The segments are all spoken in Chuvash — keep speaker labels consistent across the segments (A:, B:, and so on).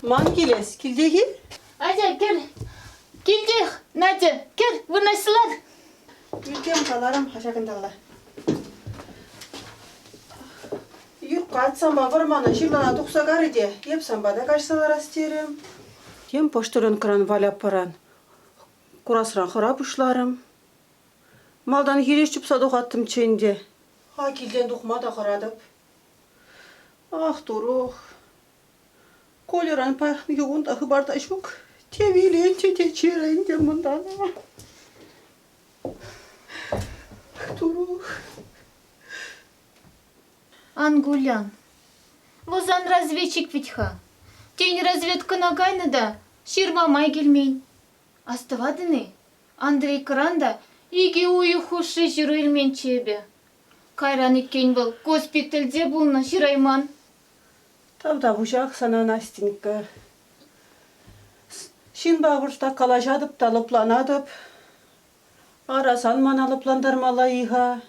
A: Ман килес, килтех-и?
B: Атя, кӗр. Килтех, Надя, кӗр, вырнаҫсӑлар.
A: Ӳкем каларӑм-ха ҫакӑнталла. Юркка санпа вӑрмана ҫырлана тухса карӗ те, эп санпа та каҫса ларас терӗм. Тем пӑштӑрӑнкӑран Валяппаран курасран хӑра пуҫларӑм. Малтан хирӗҫ чупса тухаттӑмччӗ ӗнтӗ. Ха, килтен тухма та хӑратӑп. Ах, турух. Кольӑран паянхи кун та хыпар та ҫук. Те виленчӗ, те чир ӗнтӗ мӑнтан. Турух.
B: Ан кулян. Вӑл сан разведчик вӗт-ха. Тен, разведкӑна кайнӑ та ҫырма май килмен. Астӑватӑн-и, Андрейкӑран та икӗ уйӑх хушши ҫыру илменччӗ эпӗ. Кайран иккен вӑл госпитальте пулнӑ, ҫырайман.
A: Тавтапуҫах сана, Настенька. Ҫынпа вӑрҫтах калаҫатӑп та лӑпланатӑп. Ара, сан мана лӑплантармалла-и-ха?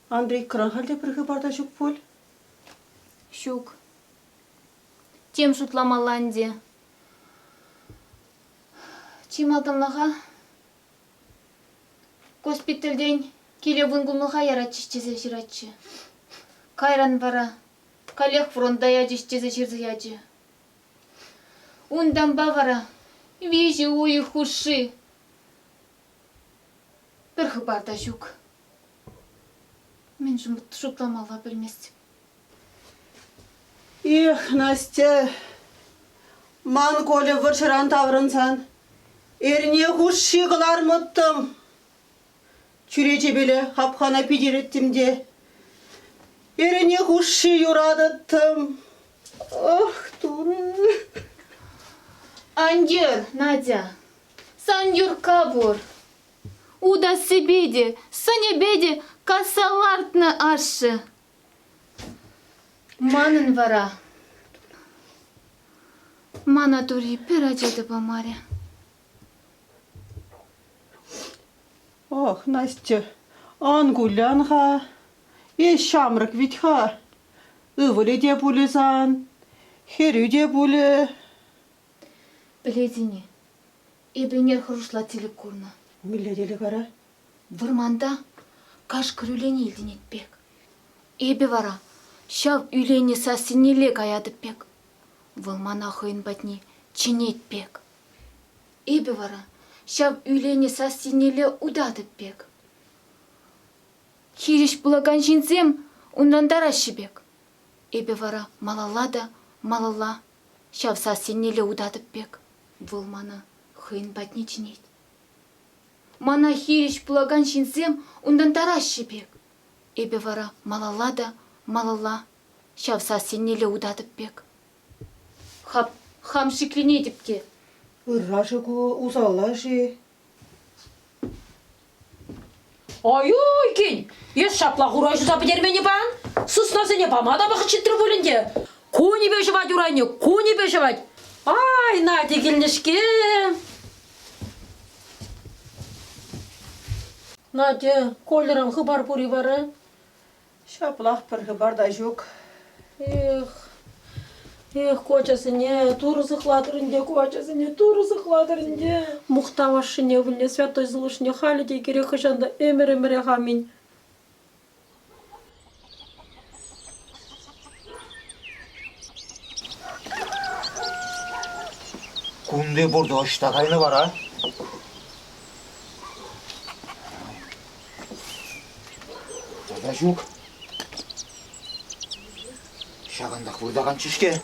A: Андрейкӑран халь те пӗр хыпар та ҫук пуль?
B: Ҫук. Тем шутламалла ӗнтӗ. Чи малтанлӑха госпитальтен киле вункунлӑха яратчӗҫ тесе ҫыратчӗ. Кайран вара каллех фронта ячӗҫ тесе ҫырса ячӗ. Унтанпа вара виҫӗ уйӑх хушши пӗр хыпар та ҫук. Мӗншӗн шутламалла пӗлместӗп.
A: Эх, Настя, ман Коля вӑрҫӑран таврӑнсан эрне хушши кӑлармӑттӑм. Чӳречепеле хапхана питӗреттӗм те эрне хушши юратӑттӑм. Ах, Турӑ!
B: Ан йӗр, Надя, сан Юркка пур. Утассипе те, сӑнӗпе те касса лартнӑ ашшӗ. Манӑн вара мана Тури пӗр ача та памарӗ.
A: Ох, Настя, ан кулян-ха. Эс ҫамрӑк вӗт-ха. Ывӑлӗ те пулӗ сан, хӗрӳ те пулӗ.
B: Пӗлетӗн-и, эпӗ ӗнер хӑрушла тӗлӗк курнӑ.
A: Мӗнле тӗлӗк ара?
B: Вӑрманта кашкӑр ӳлени илтӗнет пек. Эпӗ вара ҫав ӳленнӗ сассинелле каятӑп пек. Вӑл мана хӑйӗн патне чӗнет пек. Эпӗ вара ҫав ӳленнӗ сассинелле утатӑп пек. Хирӗҫ пулакан ҫынсем унран тараҫҫӗ пек. Эпӗ вара малалла та малалла ҫав сассинелле утатӑп пек. Вӑл мана хӑйӗн патне чӗнет. Мана хирӗҫ пулакан ҫынсем унтан тараҫҫӗ пек. Эпӗ вара малалла та малалла ҫав сассинелле утатӑп пек. Хам, хам шикленетӗп те.
A: Ырра-ши ку, усалла-ши?
C: Ай-уй, кин, эс ҫапла хура ҫуса пӗтермен-и пан? Сыснасене пама та вӑхӑт ҫитрӗ пуль ӗнтӗ. Кунӗпе ҫӑвать урайне, кунӗпе ҫӑвать. Ай, Надя килнӗ-ҫке. Надя, Кольӑран хыпар пур-и вара?
A: Ҫаплах пӗр хыпар та ҫук.
C: Эх, эх, ку ачасене Турӑ сыхлатӑр ӗнтӗ, ку ачасене Турӑ сыхлатӑр ӗнтӗ. Мухтав ашшӗне, ывӑлне, святой сывлӑшне халӗ те кирек хӑҫан та ӗмӗр-ӗмӗрех аминь.
D: Кунти пуртӑ ӑҫта кайнӑ вара? Тата ҫук. Ҫакӑнтах выртаканччӗ-ҫке.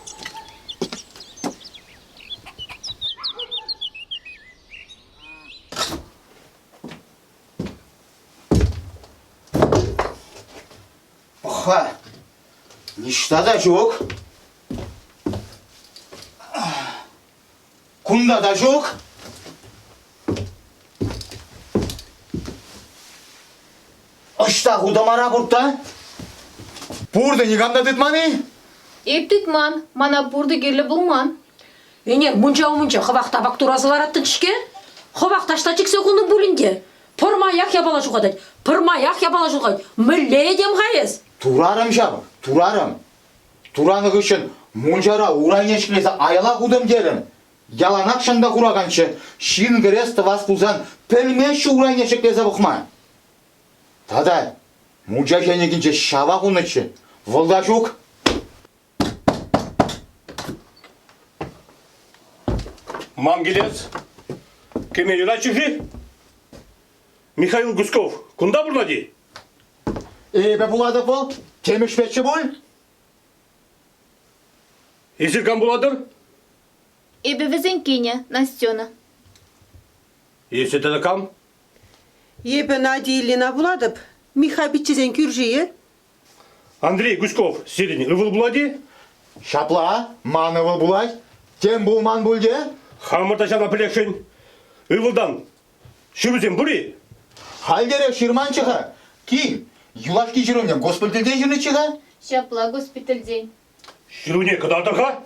D: Пӑх-ха, ниҫта та ҫук. Кунта та ҫук. Ӑҫта хутӑмара пуртта? Пуртӑ никам та тытман-и?
B: Эп тытман, мана пуртӑ кирлӗ пулман.
C: Ӗнер мунча умӗнче хӑвах табак тураса лараттӑн-ҫке. Хӑвах таҫта чиксе хунӑ пулин те. Пӗрмаях япала ҫухатать, пӗрмаях япала ҫухатать. Мӗнле этем-ха эс?
D: Турарӑм ҫав, турарӑм. Туранӑ хыҫҫӑн. Мунчара урайне ҫӗклесе аяла хутӑм терӗм. Яланах ҫанта хураканччӗ. Ҫын кӗрес тӑвас пулсан пӗлмеҫҫӗ урайне ҫӗклесе пӑхма. Тата мунча ҫенӗкӗнче ҫава хунӑччӗ. Вӑл та ҫук.
E: Ман килес. Кӗме юрать-ши? Михаил Гуськов кунта пурӑнать-и?
D: Эпӗ пулатӑп вӑл. Тем ӗҫпеччӗ пуль.
E: Эсир кам пулатӑр?
B: Эпӗ вӗсен кинӗ, Настена.
E: Эсӗ тата кам?
A: Эпӗ Надя Ильина пулатӑп. Михха пиччесен кӳрши-и?
E: Андрей Гуськов сирӗн ывӑл пулать-и?
D: Ҫапла, ман ывӑл пулать. Тем пулман пуль те.
E: Хамӑр та ҫавна пӗлесшӗн. Ывӑлтан ҫырусем пур-и?
D: Хальтерех ҫырманччӗ-ха. Кил, юлашки ҫыруне госпитальте ҫырнӑччӗ-ха.
B: Ҫапла госпитальтен.
E: Ҫыруне кӑтартӑр-ха.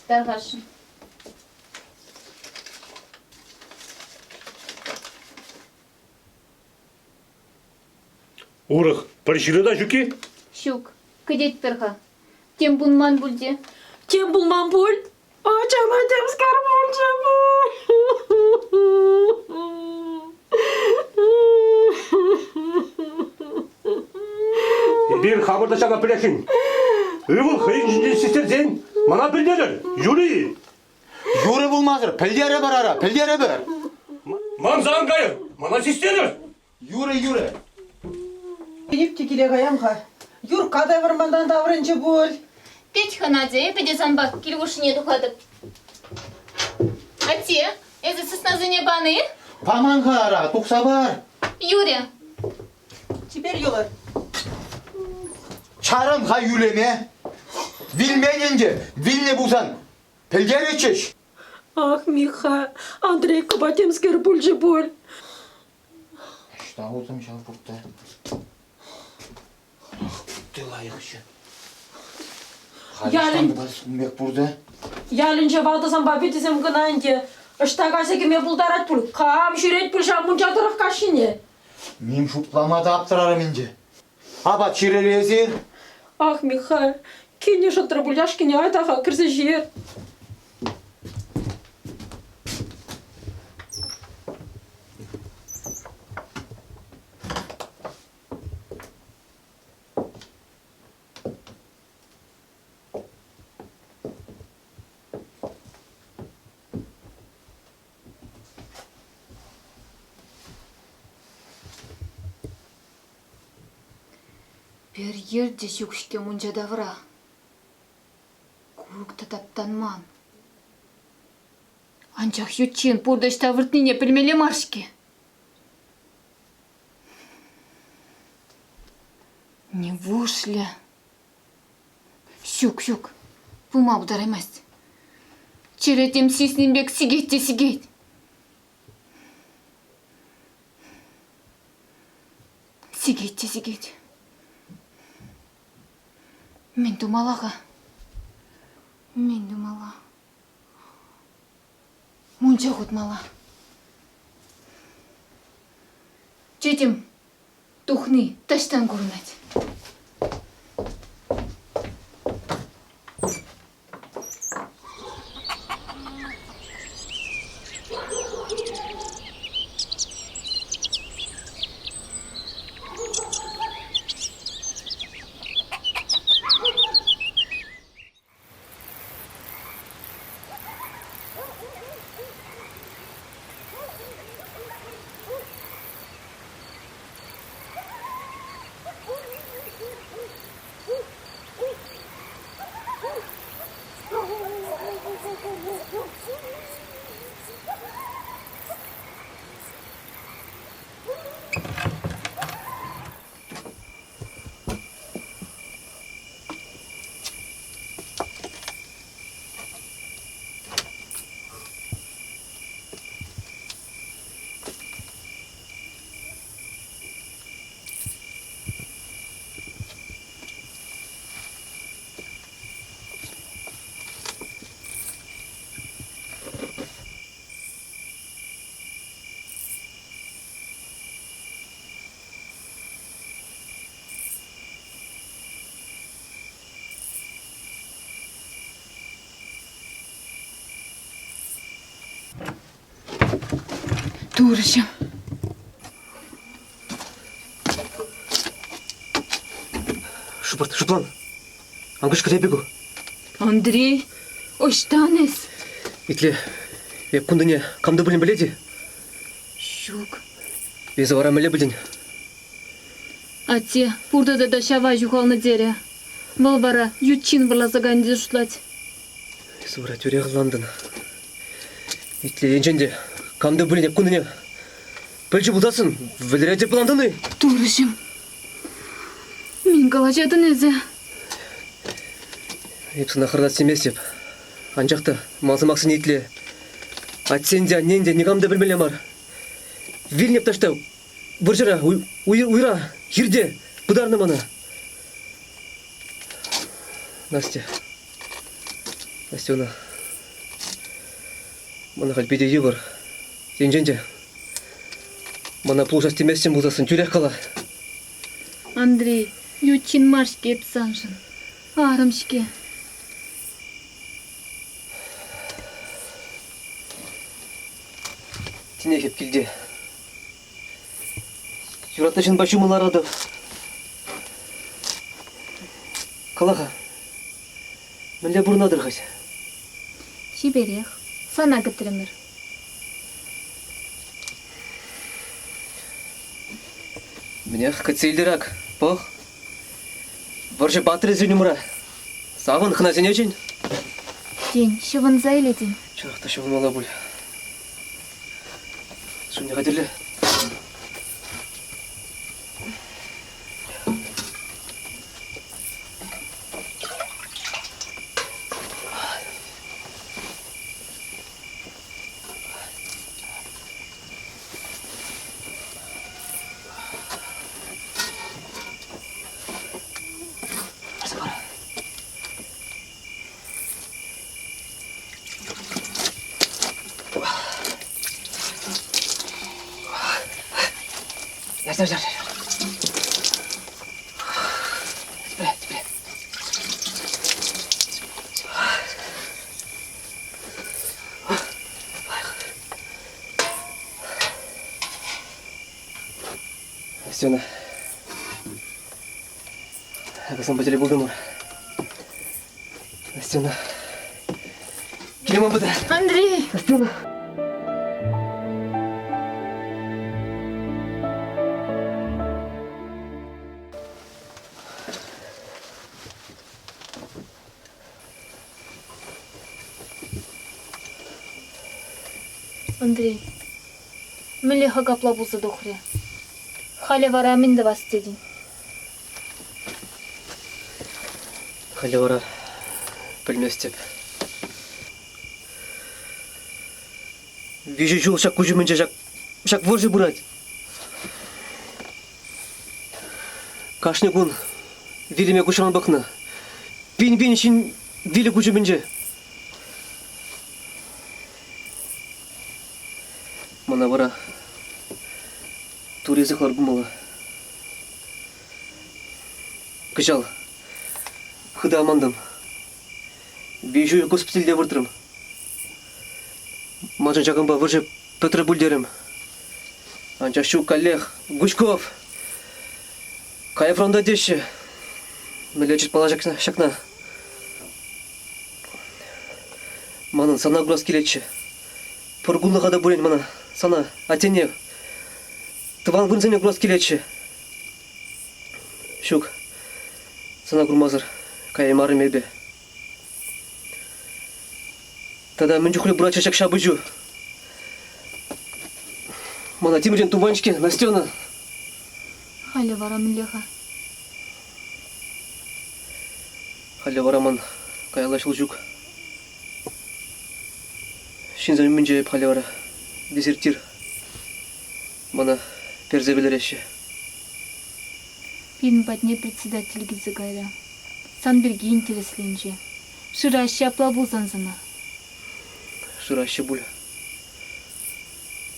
B: Тархасшӑн.
E: Урӑх пӗр ҫыру та ҫук-и?
B: Ҫук, кӗтетпӗр-ха. Тем пулман пуль те.
C: Тем пулман пуль? Ачана темскер пулчӗ пуль.
E: Эпир хамӑр та ҫакна пӗлесшӗн. Ывӑл хӑйӗн ҫинчен систерсен мана пӗлтерӗр, Юрий!
D: Юрӑ пулмасӑр пӗлтерӗпӗр ара, пӗлтерӗпӗр.
E: Манса ан кайӑр, мана систерӗр.
D: Юрӗ, юрӗ.
A: Пилӗк те киле каям-ха. Юркка та вӑрмантан таврӑнчӗ пуль.
B: Кӗт-ха, Надя, эпӗ те санпа кил хушшине тухатӑп. Атте, эсӗ сыснасене панӑ-и?
D: Паман-ха ара, тухса пар.
B: Юрӗ.
A: Чипер юлӑр.
D: Чарӑн-ха ӳлеме. Вилмен ӗнтӗ, вилнӗ пулсан пӗлтерӗччӗҫ.
C: Ах, Миха, Андрейкӑпа темскер пулчӗ пуль.
D: Ӑҫта утӑм ҫав пуртта? Ах, пурте лайӑхчӗ. Халь ӑҫтан тупас ун пек пуртӑ?
C: Ялӗнче ватӑсемпе витӗсем кӑна ӗнтӗ. Ӑҫта кайса кӗме пултарать пуль? Кам ҫӳрет пуль ҫав мунча тӑрӑх каҫхине?
D: Ним шутлама та аптӑрарӑм ӗнтӗ. Апат ҫирӗр эсир?
C: Ах, Михаил, кинӗ шӑтрӗ пуль яшкине, айта-ха, кӗрсе ҫиер.
B: Пӗр йӗр те ҫук-ҫке мунча тавра. Курӑк та таптанман. Анчах ют ҫын пуртӑ ӑҫта выртнине пӗлмелле мар-ҫке. Нивушлӗ? Ҫук, ҫук, пыма пултараймасть. Чӗре тем сиснӗ пек сикет те сикет. Сикет те сикет. Мӗн тумалла-ха? Мӗн тумалла? Мунча хутмалла. Тетем тухни таҫтан курӑнать. Турӑҫӑм!
F: Шӑпӑрт, шӑплан. Ан кӑшкӑр эпӗ ку.
B: Андрей, ӑҫтан эс?
F: Итле, эп кунтине кам та пулин пӗлет-и?
B: Ҫук.
F: Эсӗ вара мӗнле пӗлтӗн?
B: Атте, пуртӑ тата ҫава ҫухалнӑ терӗ. Вӑл вара ют ҫын вӑрласа кайнӑ тесе шутлать.
F: Эсӗ вара тӳрех ӑнлантӑн. Итле, енчен те кам та пулин эп кунтине пӗлчӗ пулсассӑн вӗлеретӗп ӑнлантӑн-и?
B: Турӑҫӑм, мӗн калаҫатӑн эсӗ?
F: Эп сана хӑратас теместӗп. Анчах та ман сӑмахсене итле. Атьсен те, аннен те никам та пӗлмелле мар. Вилнӗ таҫта вӑрҫӑра, уйра, хирте пытарнӑ мана. Настя, Настена, мана халь питӗ йывӑр. Енчен те мана пулӑшас теместӗн пулсассӑн тӳрех кала.
B: Андрей, ют ҫын мар-ҫке эп саншӑн. Арӑм-ҫке.
F: Тинех эп килте. Юратнӑ ҫынпа ҫумӑн ларатӑп. Кала-ха, мӗнле пурӑнатӑр хӑть?
B: Чиперех. Сана кӗтрӗмӗр.
F: Мӗнех, кӗтсе илтӗр ак, пӑх. Вӑрҫӑ паттӑрӗ сирӗн умра. Савӑн, хӑнасене чӗн.
B: Тен, ҫӑвӑнса илетӗн?
F: Чӑнах та ҫӑвӑнмалла пуль. Шывне хатӗрле. Яр, яр, яр, яр. Тепле, тепле. Сена. Акӑ пӗтӗре пултӑмӑр. Настена. Киле пыта.
B: Андрей!
F: Настена.
B: Андрей, мӗнле-ха капла пулса тухрӗ? Халӗ вара мӗн тӑвас тетӗн?
F: Халӗ вара пӗлместӗп. Виҫӗ ҫул ҫак куҫ умӗнче ҫак, ҫак вӑрҫӑ пырать. Кашни кун вилӗме куҫран пӑхнӑ. Пин-пин ҫын вилӗ куҫ умӗнче. Мана вара тури сыхлар пулмалла. Кӑҫал хытӑ амантӑм. Виҫӗ госпитальте выртрӑм. Маншӑн ҫакӑнпа вӑрҫӑ пӗтрӗ пуль терӗм. Анчах ҫук каллех Гучков! Кай фронта теҫҫӗ. Мӗнле чӑтмалла ҫакна? Манӑн сана курас килетчӗ. Пӗр кунлӑха та пулин мана, сана, аттене, тӑван вырӑнсене курас килетчӗ. Ҫук, сана курмасӑр каяймарӑм эпӗ. Тата мӗн чухлӗ пыратчӗ ҫак ҫапӑҫу? Мана тимӗртен туман-ҫке, Настена.
B: Халӗ вара мӗнле-ха?
F: Халӗ вара ман каялла ҫул ҫук. Ҫынсен умӗнче эп халӗ вара дезертир. Мана персе вӗлереҫҫӗ.
B: Пирӗн патне председатель килсе кайрӗ. Сан пирки интересленчӗ. Шыраҫҫӗ апла пулсан сана.
F: Шыраҫҫӗ пуль.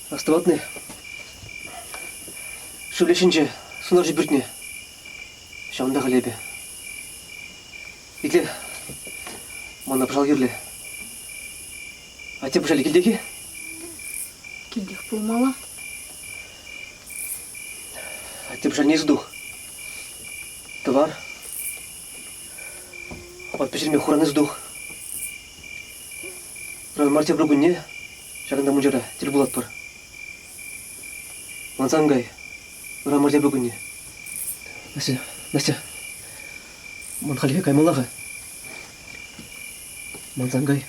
F: Астӑватни? Шыв лешӗнче сунарҫӑ пӳртне. Ҫавӑнта халь эпӗ. Итле, мана пӑшал кирлӗ. Атте пӑшалӗ килтех-и?
B: Килтех пулмалла.
F: Атте пӑшалне сутух. Тӑвар. Апат пӗҫерме хуран сутух. Ыран мар тепӗр кунне ҫакӑнта мунчара тӗл пулатпӑр. Мансан кай. Ыран мар тепӗр кунне. Настя, Настя, ман хальхи каймалла-ха. Мансан кай.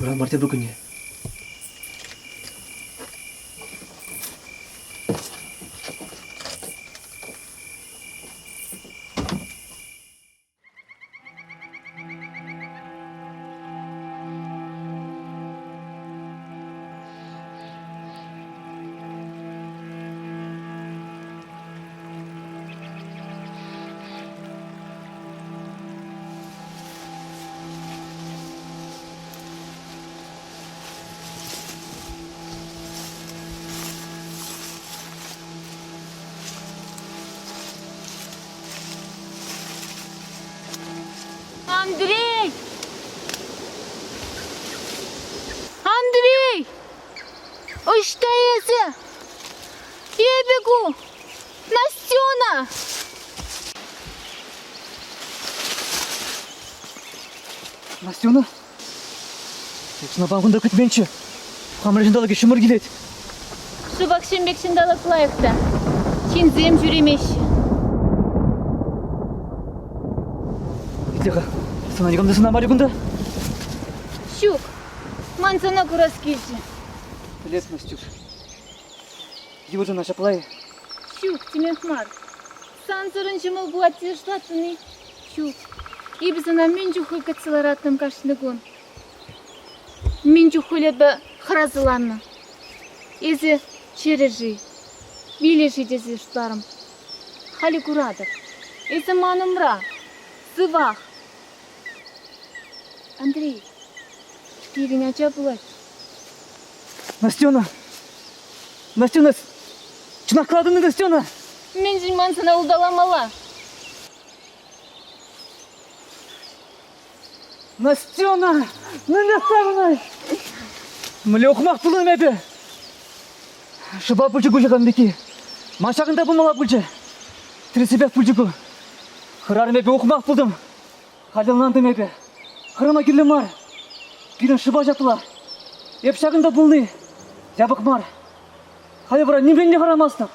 F: Ыран мар тепӗр кунне.
B: Андрей! Андрей! Ӑҫта эсӗ? Эпӗ ку! Настена!
F: Настена? Сӑнапа кунта кӗтменччӗ. Хамӑр ҫанталӑкӗ ҫумӑр килет.
B: Шӑпах ҫын пек ҫанталӑк лайӑх та. Ҫынсем ҫӳремеҫҫӗ.
F: Итле-ха, сана никам та сӑнамарӗ кунта?
B: Ҫук, ман сана курас килчӗ.
F: Пӗлес, Настюш. Йывӑр сана ҫапла-и?
B: Ҫук, темех мар. Сансӑрӑн ҫӑмӑл пулать тесе шутлаттӑн-и? Ҫук, эпӗ сана мӗн чухлӗ кӗтсе лараттӑм кашни кун. Мӗн чухлӗ эпӗ хӑрасӑланнӑ. Эсӗ чӗрӗ-ши, вилӗ-ши тесе шутларӑм. Халӗ куратӑп, эсӗ ман умра, сывах. Андрей, пирӗн ача пулать.
F: Настена! Настена, чӑнах калатӑн-и, Настена?
B: Мӗншӗн ман сана улталамалла?
F: Настена! Мӗнле савӑнӑҫ! Мӗнле ухмах пулнӑ эпӗ? Шӑпа пулчӗ ку ҫакан пекки. Ман ҫакӑнта пулмалла пулчӗ. Тӗрӗссипех пулчӗ ку. Хӗрарӑм эпӗ ухмах пултӑм. Халь ӑнлантӑм эпӗ. Хӑрама кирлӗ мар. Пирӗн шӑпа ҫапла. Эп ҫакӑнта пулни япӑх мар. Халӗ вара нимрен те хӑрамастӑп.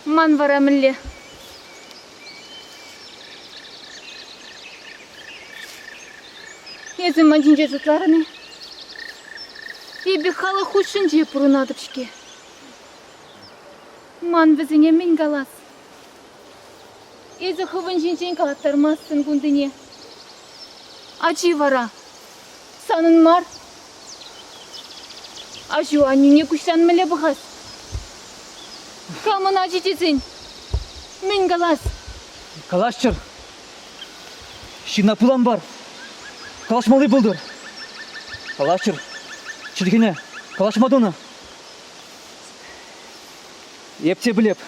B: Ман вара мӗнле? Эсӗ ман ҫинче шутларӑн-и? Эпӗ халӑх хушшинче пурӑнатӑп-ҫке. Ман вӗсене мӗн калас? Эсӗ хӑвӑн ҫинчен калаттармастӑн кунтине. Ачи вара санӑн мар. Аҫу-аннӳне куҫран мӗнле пӑхас? Камӑн ачи тесен мӗн калас?
F: Калаҫчӑр. Ҫынна пулан пар. Калаҫмалли пултӑр. Калаҫчӑр. Чӗлхене калаҫма тунӑ. Эп те пӗлеп.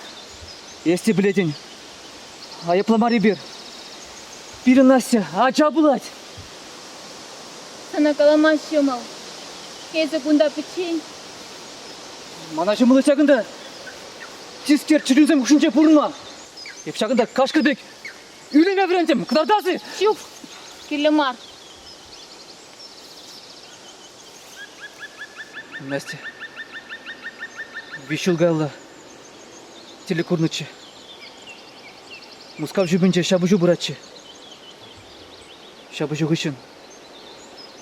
F: Эс те пӗлетӗн. Айӑплӑ мар эпир. Пирӗн Настя ача пулать.
B: Сана калама ҫӑмӑл. Эсӗ кунта пӗччен.
F: Мана ҫӑмӑл ҫакӑнта. Тискер чӗрӳсем хушшинче пурӑнма. Эп ҫакӑнта кашкӑр пек ӳлеме вӗрентӗм. Кӑтартас-и?
B: Ҫук, кирлӗ мар.
F: Настя, виҫ ҫул каялла тӗлӗк курнӑччӗ. Мускав ҫумӗнче ҫапӑҫу пыратчӗ. Ҫапӑҫу хыҫҫӑн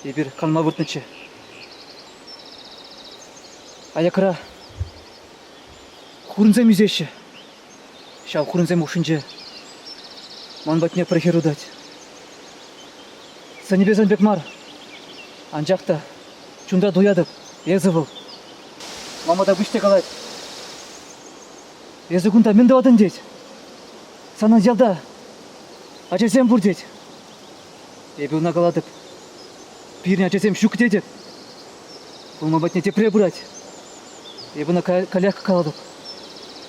F: эпир канма выртнӑччӗ. Аякра хурӑнсем ӳсеҫҫӗ. Ҫав хурӑнсем хушшинче ман патне пӗр хӗр утать. Сӑнӗпе сан пек мар, анчах та чунта туятӑп, эсӗ вӑл. Мама та пуҫ те калать. Эсӗ кунта мӗн тӑватӑн тет. Санӑн ялта ачасем пур тет. Эпӗ ӑна калатӑп. Пирӗн ачасем ҫук тетӗп. Вӑл ман патне тепре пырать. Эпӗ ӑна каллех калатӑп.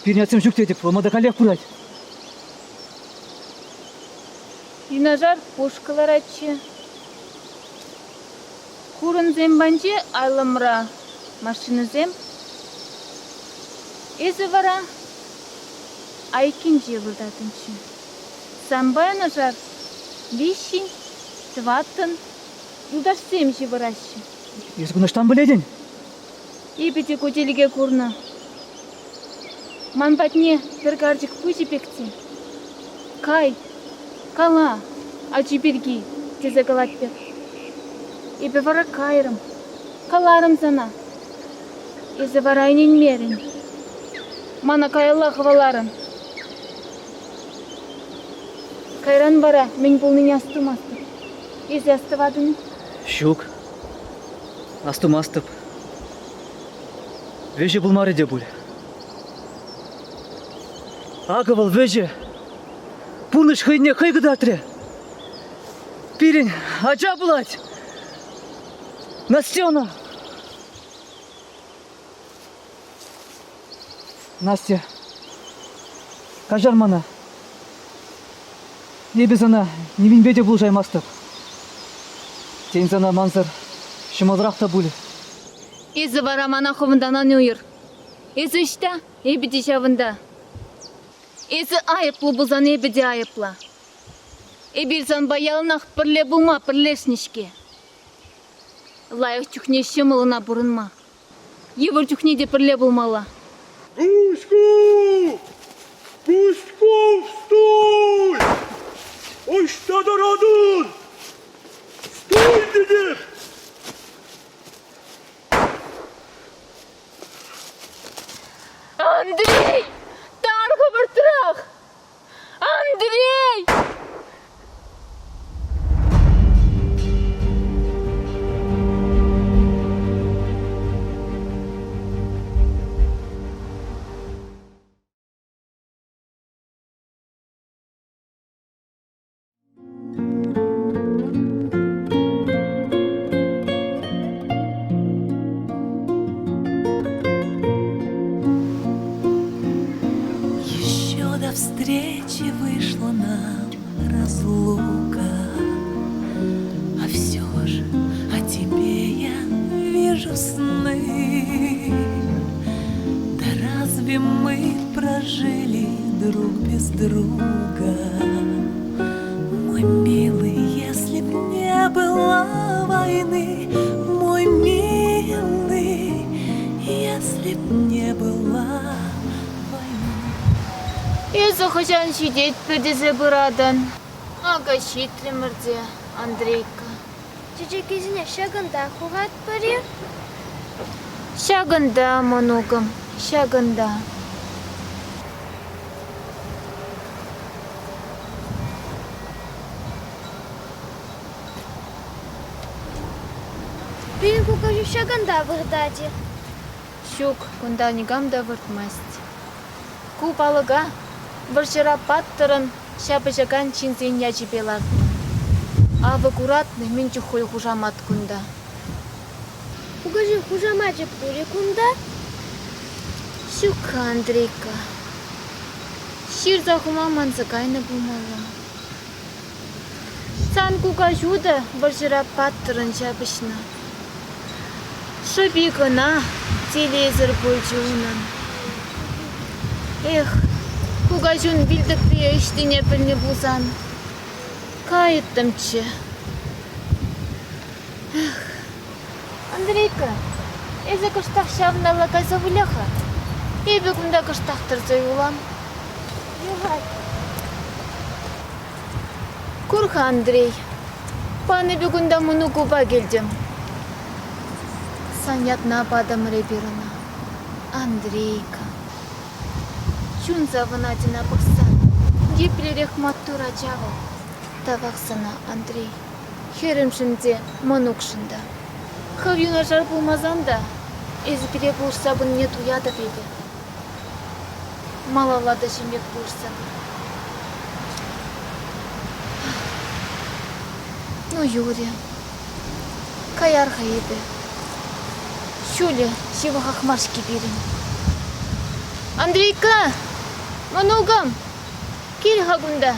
F: Пирӗн атьсем ҫук тетӗп, вӑл мана каллех пырать.
B: Юнашар пушкӑ ларатчӗ. Хурӑнсем панче айлӑмра машинӑсем. Эсӗ вара? айккинче выртатӑнччӗ. Санпа юнашар виҫҫӗн, тӑваттӑн юлташсем ҫывӑраҫҫӗ.
G: Эс кун ӑҫтан пӗлетӗн?
B: Эпӗ те ку тӗлӗке курнӑ. Ман патне пӗр карчӑк пычӗ пек те. Кай, кала, ачи пирки, тесе калать пек. Эпӗ вара кайрӑм, каларӑм сана. Эсӗ вара ӗненмерӗн. Мана каялла хӑваларӑн. Кайран вара мӗн пулнине астумастӑп. Эсӗ астӑватӑн-и?
G: Ҫук, астумастӑп. Вӗҫӗ пулмарӗ те пуль. Акӑ вӑл вӗҫӗ. Пурнӑҫ хӑйне хӑй кӑтартрӗ. Пирӗн ача пулать. Настена! Настя, каҫар мана. Эпӗ сана нимӗнпе те пулӑшаймастӑп. Тен, сана мансӑр ҫӑмӑлрах та пулӗ.
B: Эсӗ вара мана хӑвӑнтан ан уйӑр. Эсӗ ӑҫта? Эпӗ те ҫавӑнта. Эсӗ айӑплӑ пулсан эпӗ те айӑплӑ. Эпир санпа яланах пӗрле пулма пӗрлешнӗ-ҫке. Лайӑх чухне ҫӑмӑл ӑна пурӑнма. Йывӑр чухне те пӗрле пулмалла.
E: Гуськов! Гуськов, стой! Ӑҫта тӑратӑн? Стой тетӗп!
B: Андрей! Тар хӑвӑртрах! Андрей!
H: Еще до встречи вышла нам разлука, А все же о тебе я вижу сны. Да разве мы прожили друг без друга? Мой милый, если б не было войны, Мой милый, если б не было войны.
B: Эсӗ хӑҫан ҫитетпӗр тесе пыратӑн? Акӑ ҫитрӗмӗр те, Андрейка.
I: Чечеккисене ҫакӑнта хуратпӑр-и?
B: Ҫакӑнта, мӑнукӑм, ҫакӑнта.
I: Пирӗн кукаҫу ҫакӑнта выртать-и?
B: Ҫук, кунта никам та выртмасть. Ку палӑка вӑрҫӑра паттӑрӑн ҫапӑҫакан ҫынсен ячӗпе лартнӑ. Авӑ куратнӑ мӗн чухлӗ хушамат кунта.
I: Кукаҫи хушамачӗ пур-и кунта?
B: Ҫук-ха, Андрейка. Ҫырса хума манса кайнӑ пулмалла. Сан кукаҫу та вӑрҫӑра паттӑрӑн ҫапӑҫнӑ. Шӑпи кӑна телейсӗр пулчӗ унӑн. Эх, кукаҫун вилтӑпри ӑҫтине пӗлнӗ пулсан кайӑттӑмччӗ. Эх, Андрейка, эсӗ кӑштах ҫавӑнталла кайса выля-ха. Эпӗ кунта кӑштах тӑрса юлам.
I: Юрать.
B: Кур-ха, Андрей, пан эпӗ кунта мӑнукупа килтӗм. Сан ятна патӑмӑр эпир ӑна, Андрейка. Чун савӑнать ӑна пӑхсан. Еплерех маттур ача вӑл. Тавах сана, Андрей. Хӗрӗмшӗн те, мӑнукшӑн та. Хӑв юнашар пулмасан та эсӗ пире пулӑшса пынине туятӑп эпӗ. Малалла та ҫын пек пулӑшса пыр. Ну, юрӗ. Каяр-ха эпӗ. Ҫулӗ ҫывӑхах мар-ҫке пирӗн. Андрейка! Мӑнукӑм! Кил-ха кунта.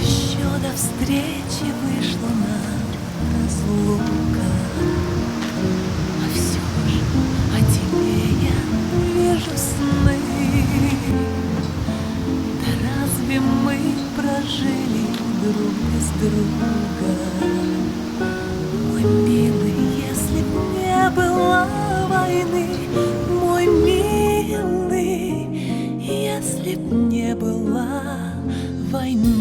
H: Еще до встречи вышла нам разлука, А все ж о тебе я вижу сны. друга. Мой милый, если б не было войны, мой милый, если б не было войны.